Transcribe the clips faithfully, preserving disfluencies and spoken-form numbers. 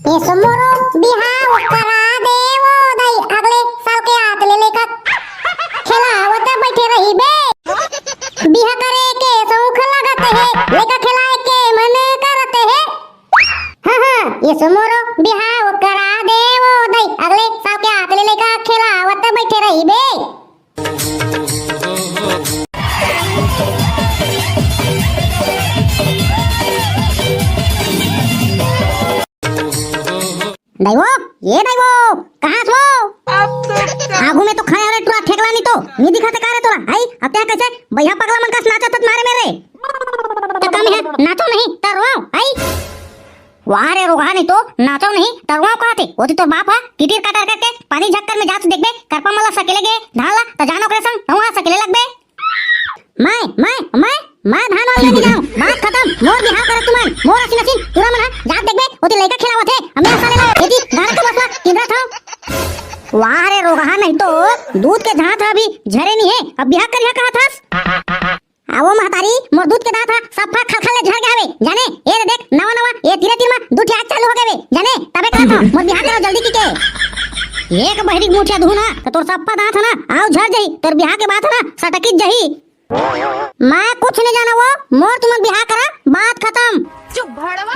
एसो मोरो बिहाव करा दे वो दाई, अगले साल के आत ले लइका खेलावत बइठे रहिबे। बिहा करे के सौख लगत हे, लइका खेलाए के मन करत हे। हाँ, हाँ, एसो मोरो बिहाव करा दे वो दाई, अगले साल के आत ले लइका खेलावत बइठे रहिबे। दाई वो, ए दाई वो, कहाँ हस वो? आगू में तो खड़े हवे टुरा ठेकला नहीं तो, नहीं दिखत हे का रे तोला? आई, अब तें कइसे बइहा पगला मन कस नाचत हस मारे मेरे? त का में हा नाचो नहीं, त रोवाओ, आई? वाह रे रोगहा नहीं तो, नाचो नहीं, त रोवाओ कहाथे। ओती तोर बाप हा किटिर कटार करके पानी झक्कड़ में जात देखबे, करपा मन ला सकेले गे धान ला, त जान ओकरे संग, तहूँ हा सकेले लगबे। मैं, मैं, मैं, मैं धान वाला नहीं जाऊँ। बात खतम। मोर बिहाव करा तुमन। मोर असिन असिन टुरा मन हा जात देखबे, ओती लइका खेलावत हे। अब मैं साले ला एती गाड़ा के बसवा किंदरा था। वाह रे रोगहा नहीं तो, दूध के धात हा अभी झरे नहीं हे, अब बिहा करिहा कहाथस? आवो महतारी, मोर दूध के दांत हा सफा खलखल ले झर गे हवे, जाने? ए दे देख, नवा नवा, ए तीरे तीर मा दू ठिया चालू हो गए हवे, जाने? तबे कहा था, मोर बिहा करो जल्दी की के। एक बहिरी के मुठिया दूहूँ ना, त तोर सफा दांत हा ना, आउ झर जही, तोर बिहा के बात हा ना, सटकित जही। मैं कुछ नहीं जाना वो, मोर तुमन बिहा करा, बात खतम।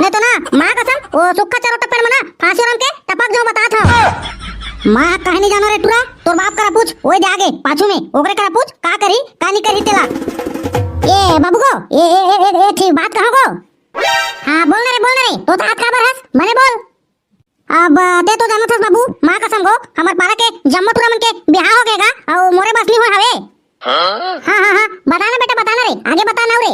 नहीं तो ना, माँ कसम, वो सुक्खा चरोटा पेड़ में ना, फांसी राम के टपक जाऊँ बता था। मैं कहीं नहीं जाना रे टुरा, तोर बाप करा पूछ, ओए दे आगे, पाछू में, ओकरे करा पूछ, का करी, का नहीं करी तेला। ए, बाबू गो, ए, ए, ए, ए, ए, ठीक, बात कहाँ गो? हाँ, बोल ना रे, बोल ना रे, तो हाथ काबर हस, मने बोल। अब, ते तो जानत हस बाबू, माँ कसम गो, हमर पारा के जम्मो टुरा मन के बिहाव हो गए गा, अउ मोरे बस नहीं होए हवे। हाँ, हाँ, हाँ, बता ना बेटा, बता ना रे, आगे बता ना रे।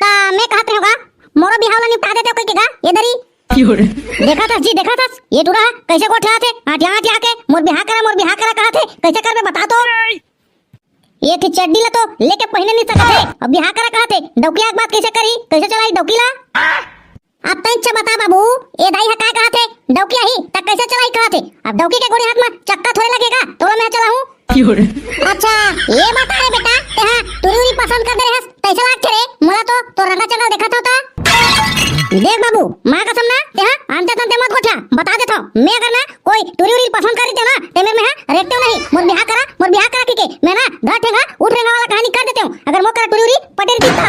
ता मैं कहत रहे होगा, मोरो बिहाव ला निपटा देते कोई के गा, ये दरी। देखा था जी, देखा था, ये टुरा कइसे गोठियाथे, आटिया आटिया के, मोर बिहा करा, मोर बिहा करा कहाथे, कइसे करबे बता तो। ये थी चड्डी ला तो लेके पहिने नहीं सकत हे, अब बिहा करा कहाथे, डौकिया के बात कइसे करी, कइसे चलाई डौकी ला? अब तैं अच्छा बता बाबू, ए दाई हा का कहाथे, डौकी आही, त कइसे चलाई कहाथे? अब डौकी के गोड़ी हाथ मा चक्का थोड़े लगेगा, तोला मैं चलाहूँ। अच्छा, ये बता रे बेटा, तेहा टुरी उरी पसंद कर दे रहस, कइसे लागथे रे? मोला तो तोर रंगा चंगा देखत हो त। देख बाबू, माँ कसम ना, तेहा अंते तंते मत गोठिया, बता देथव, मैं अगर ना कोई टुरी उरी पसंद कर देते ना, ते मेर में हा रेखते नहीं, मोर बिहा करा, मोर बिहा करा कहिके, मैं ना घर ठेंगा, उठ रेंगा वाला कहानी कर देते हूँ, अगर मोर करा टुरी उरी पटे रही था।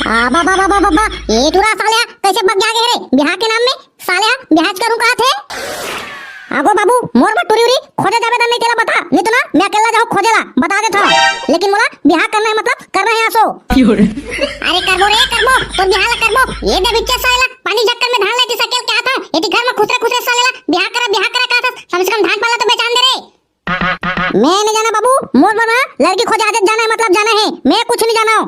आ, बा, बा, बा, बा, बा, बा, ये टुरा साले कइसे बग जागे रे, बिहा के नाम में साले बिहाज करूँ कहाथे। आगो बाबू, मोर बर टुरी उरी खोजे जाबे त नहीं तेला बता, नहीं तो ना मैं अकेला जाहूँ खोजे ला, बता देथव, लेकिन मोला बिहा करना हे मतलब करना हे आसो। अरे करबो रे, करबो, तोर बिहा ला करबो। ये दे बिच्चा साले ला, पानी झक्कड़ में धान लेती सकेल के आथव, एती घर में खुसरे खुसरे साले ला, बिहा करा, बिहा करा कहाथस, कम से कम धान पाला तो बेचान दे रे। मैं नहीं जाना बाबू, मोर बर ना लड़की खोजे आदत जाना हे, मतलब जाना हे, मैं कुछ नहीं जाना हूँ।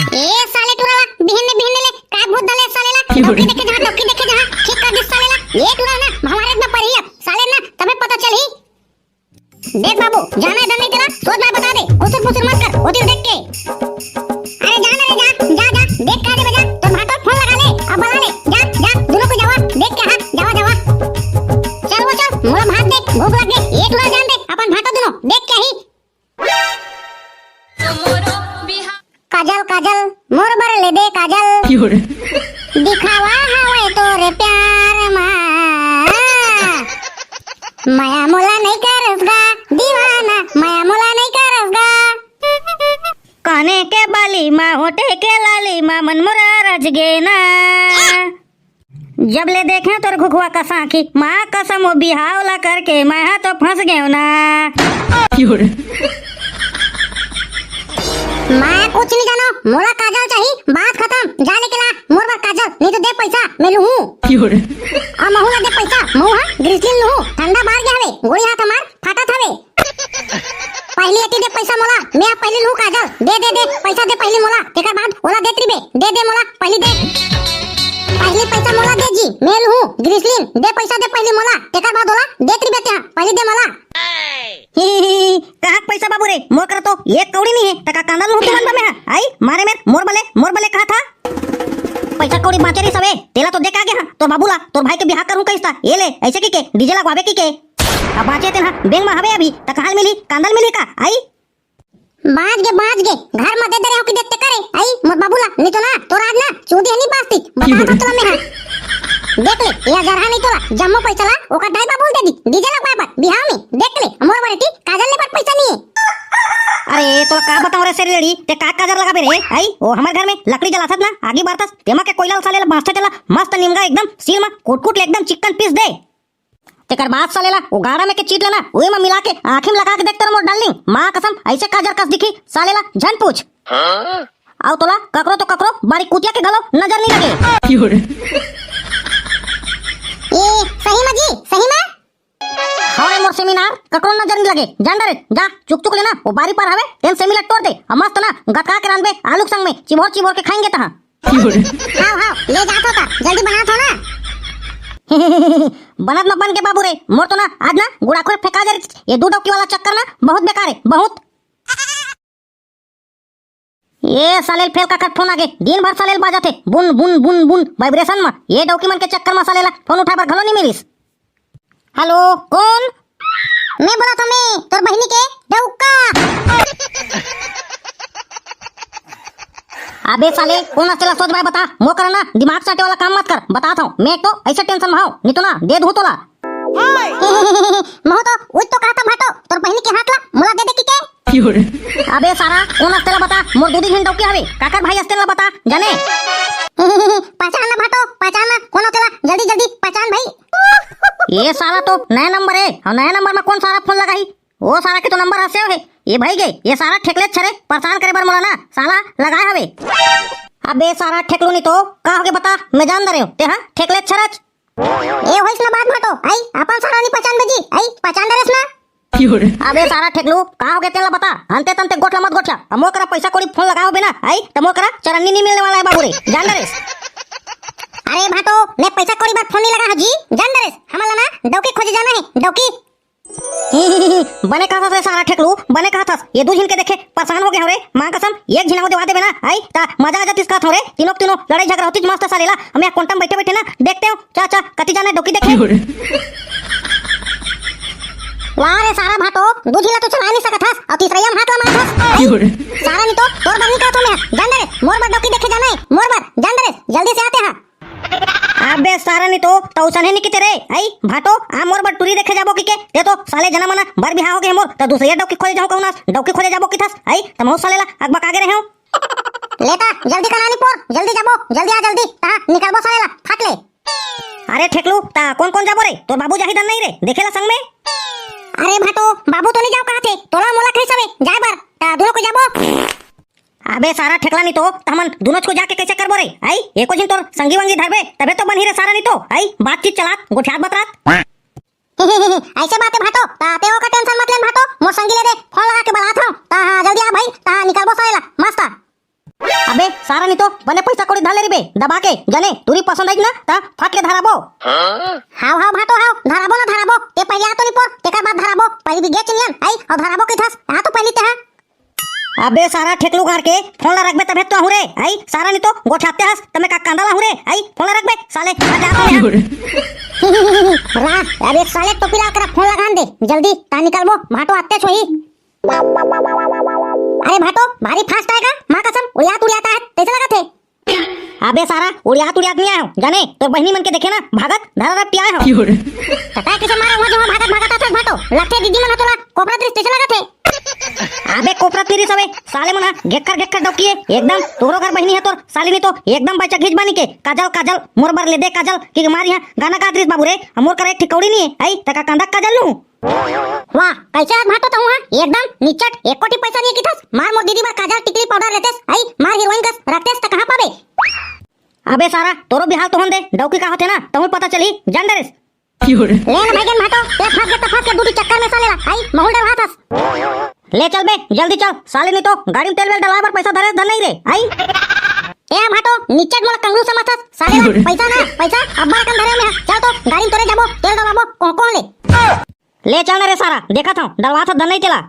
ए साले टुरा ला, बिहन ने, बिहन ने ले, काय भूत डाले साले ला, डौकी देखे जहाँ, डौकी देखे जहाँ, ठीक कर दिस साले ला। ये टुरा ना, हमारे इतना पढ़ी अब, साले ना, तबे पता चलही। देख बाबू, जाना हे डर नहीं तेला, सोच बात बता दे, खुसुर फुसुर मत कर, होती देख के। अरे जा ना रे जा, जा, जा, देख कहा दे बजा, तो भाटो फोन लगा ले, अब बना ले, जा, जा, दोनों को जावा, देख के हाँ, जावा, जावा। चल वो चल, मोला भात दे, भूख लग गई, एक बार जान दे, अपन भाटो दोनों, देख के ही। काजल काजल मोर बर ले दे काजल। दिखावा हवे तोरे प्यार मा। मया मोला नहीं करस गा दीवाना, मया मोला नहीं करस गा। काने के बाली मा, होठे के लाली मा, मन मोरा रच गे ना। जब ले देखे तोर घुघुआ कस आँखी, माँ कसम वो बिहाव ला करके मैं हा तो फंस गेव ना। मैं कुछ नहीं जानो, मोला काजल चाहिए, बात खतम। जा लेके ला मोर बर काजल, नहीं तो दे पैसा, मैं लूहूँ। और महू ला दे पैसा, महू हा ग्रीसलिन लूहूँ, ठंडा बाढ़ गया हवे, गोड़ी हाथ हमार फाटत हवे। पहली एती दे पैसा मोला, मैं अब पहली लूँ काजल। दे, दे, दे, पैसा दे पहली मोला, तेकर बाद ओला देत रिबे। दे, दे मोला, पहली दे। पहली पैसा मोला दे जी, मैं लूँ ग्रीसलिन। दे पैसा दे पहली मोला, तेकर बाद ओला देत रिबे तेहा, पहली दे मोला। ही, ही, ही, ही, कहाँ पैसा बाबू रे? मोर करा तो एक कौड़ी नहीं है, टका कांदा लूँ तुमन बा में हा। आई, मारे मेर, मोर बले, मोर बले कहा था? पैसा कौड़ी बाँचे रही सबे, तेला तो दे के आ गे हाँ, तोर बाबू ला, तोर भाई के बिहाव करहूँ कहिस ता, ये ले, ऐसे की के, डीजे लगवाबे की के। अब बाँचे तेन हा, बैंक में हवे अभी, त कहाँ मिली, कांदा मिली का, आई? बाँच गे, बाँच गे, घर में दे दे रहे हो कि देखते करे, आई, मोर बाबू ला, नहीं तो ना, तोर आज ना, चूंदी है नहीं बाँचती, बता तो तोला मैं हाँ। देख ले, ये जरहा नहीं तोला, जम्मो पैसा ला ओकर दाई बाबू दे दी, डीजे लगवाए बर बिहाव में। देख ले, मोर बर एती काजर ले बर पैसा नहीं है। अरे तोला का बताऊं रे सेरी लेड़ी, ते का काजर लगाबे रे? आई, ओ हमर घर में लकड़ी जलाथस ना, आगी बारथस, तेमा के कोइला ला साले ला बांचथे तेला मस्त निमगा एकदम सील मा कुट कुट ले एकदम चिक्कन पीस दे। तेकर बाद साले ला ओ गाड़ा में के चीट लेना, ओए मा मिला के आँखी में लगा के देख तोर मोर डार्लिंग, माँ कसम ऐसे काजर कस दिखी साले ला झन पूछ। अउ तोला ककरो तो ककरो बारी कुतिया के घलो नजर नहीं लगे। ए, सही मा जी, सही मा? हव रे मोर सेमिनार, ककरो नजर नहीं लगे। जान डरे, जा चुक चुक लेना, ओ बारी पार हवे, तेन सेमी ला टोर दे, अउ मस्त ना गतका के रांधबे आलू के संग में, चिबोर चिबोर के खाएंगे तहाँ। हाव, हाव, ले जात हो का? जल्दी बनात हो ना। बनत म बन के बाबू रे, मोर तो ना आज ना गुड़ाखुर फेंका जा रही। ये दू डौकी वाला चक्कर ना बहुत बेकार है, बहुत। ये साले ल फेल काकर फोन आगे, दिन भर साले ल बाजत हे, बुन, बुन, बुन, बुन, वाइब्रेशन म। ये डौकी मन के चक्कर म साले ला फोन उठाए बर घलो नहीं मिलिस। हेलो, कौन? मैं बोलत हंव मैं, तोर बहिनी के डौका। अबे साले, कोन हस तेला सोझ बाय बता, मोर करा ना दिमाग चाटे वाला काम मत कर, बतात हंव, मैं एक तो ऐसे टेंशन में हंव, नहीं तो ना दे दूं तोला। महूं तो उच तो कहत हंव भाटो, तोर बहिनी के हाथ ला मोला दे दे किके। अबे सारा, कोन हस तेला बता, मोर दू दू झिन डौकी हवे, काकर भाई हस तेला बता, जाने। पहचान ना भाटो, पहचान ना, कोन हो तेला, जल्दी जल्दी पहचान भाई। ये सारा तो नया नंबर है, अउ नया नंबर में कोन सारा फोन लगाही? ओ सारा के तो नंबर हसे हे। ये भाई गे, ये सारा ठेकलेच हरे, परेशान करे बर मोला ना, साला लगाए हवे। अबे सारा ठेकलू नहीं तो, का होगे बता, मैं जान डरेंव, ते हा ठेकलेच हरच। ए होइस ना बात भाटो, आई, अपन सारा नहीं पहचान बेजी, आई, पहचान डरेस ना। अबे सारा ठेकलू, का होगे तेला बता, अंते तंते गोठला मत गोठला, अब मोर करा पैसा कौड़ी फोन लगाए होबे ना, आई, त मोर करा चरन्नी नहीं मिलने वाला है बाबू रे, जान डरेस। अरे भाटो, मैं पैसा कौड़ी बर फोन नहीं लगा हंव जी, जान डरेस, हमला ना डौकी खोजे जाना है, डौकी। बने कहत हस रे सारा ठेकलू, बने कहत हस। ये दू झिन के देखे परेशान हो गे हंव रे। माँ कसम, एक झिन हो देवा देबे ना, आई, त मजा आ जातिस कहत हंव रे। तीनों के तीनों लड़ाई झगड़ा होतिस मस्त साले ला। हमें कोंटा म बैठे बैठे ना देखतेंव, चा चा, कति जाने डौकी देखे। वाह रे सारा भाटो, दू झिन ला तो चला नहीं सकत हस, अउ तीसरइया म हाथ ला मारत हस। सारा नहीं तो, तोर बर नहीं कहत हंव मैं, जान डरे, मोर बर डौकी देखे जाना है, मोर बर, जान डरे, जल्दी से आते हा। अबे सारा नहीं तो, तउ सने नहीं किते रे, आई, भाटो, आ मोर बर टूरी देखे जाबो किके, ते तो साले जना मना बर बिहाव हो गे मोर, त दूसरे डौकी खोजे जाहूं कहूं ना, डौकी खोजे जाबो किथस, आई, त महूं साले ला अकबका गे रहेंव। लेता, जल्दी कनानी पोर, जल्दी जाबो, जल्दी आ, जल्दी, तहां निकलबो साले ला, फट ले। अरे ठेकलू, त कोन कोन जाबो रे, तोर बाबू जाही दन नहीं रे, देखे ला संग में। अरे भाटो, बाबू तो नहीं जाव कहत हे, तोला मोला कहिस हवे जाए बर, त दूनों को जाबो। अबे सारा ठेकला नहीं तो, त हमन दूनों को जाके कैसे करबो रे? आई, एको झिन तोर संगी वंगी धरबे, तभे तो बनही रे सारा नहीं तो। आई, बातचीत चलात, गोठियात बतरात। ऐसे बात है भाटो, त ते ओकर टेंशन मत लेन भाटो, मोर संगी ले दे, फोन लगा के बलात हंव। त हां, जल्दी आ भाई, त हां, निकलबो साले ला, मस्त। अबे सारा नहीं तो, बने पैसा कौड़ी धर ले रहिबे, दबा के, जाने, टूरी पसंद आइस ना, त फट ले धराबो। हाव, हाव भाटो, हाव, धराबो ना धराबो, ते पहले आ तो नहीं पोर, तेकर बाद धराबो, पहले भी गेच नियन, आई, अउ धराबो किथस, आ तो पहले ते हां। अबे सारा ठेकलू गार के, फोन ला रखबे तभे तो आहूं रे, आई, सारा नहीं तो गोठियाते हस, त मैं का कांदा लाहूं रे, आई, फोन ला रखबे, साले, आ जात हंव। रा, अबे साले टोपी ला करा फोन लगान दे, जल्दी, त निकलबो, भाटो आतेच होही। अरे भाटो, भारी fast आय गा, माँ कसम, उड़ियात उड़ियात आय, तइसे लगत हे। अबे सारा, उड़ियात उड़ियात नहीं आय हंव, जाने, तोर बहिनी मन के देखे ना, भागत, धरा रप आय हंव। त तैं कइसे मारे उहां जो भागत भागत आथस भाटो, लगथे दीदी मन ह तोला कोपरत रिहिस तइसे लगत हे। अबे कोपरत नहीं रिहिस हवे, साले मन ह घेक्खर घेक्खर डौकी हे, एकदम तोरो घर बहिनी हे तोर, साले नहीं तो, एकदम बइचा घिच बानी के, काजल काजल, मोर बर ले दे काजल, कि मार इहां गाना गात रिहिस बाबू रे, मोर करा एक ठी कौड़ी नहीं हे, आई, त का कांदा काजल लूं? वाह, कइसे हस भाटो तहूं हां, एकदम निचट, एको ठी पैसा नहीं किथस, मार मोर दीदी बर काजल टिकली पाउडर लेतेस, आई, मार हीरोइन कस रखतेस त कहां पाबे? अबे सारा, तोरो बिहाव तो होन दे, डौकी का होथे ना, तहूं पता चलही, जान डरेस। ले ना भाईगन भाटो, ते फंस गे त फंस गे, दू ठी चक्कर में साले ला, आई, महूं ल डरवाथस। ले चल बे, जल्दी चल, साले नहीं तो, गाड़ी में तेल वेल डलवाए बर पैसा धरे धन नहीं रे, आई। ए भाटो, निचट मोला कंगरू समझथस, साले ला, पैसा ना, पैसा, अब्बड़ अकन धरे में, चल तो, गाड़ी में तोरे जाबो, तेल डलवाबो, कोहकों ले। ले चल ना रे सारा, देखत हंव, डलवाथस धन नहीं तेला।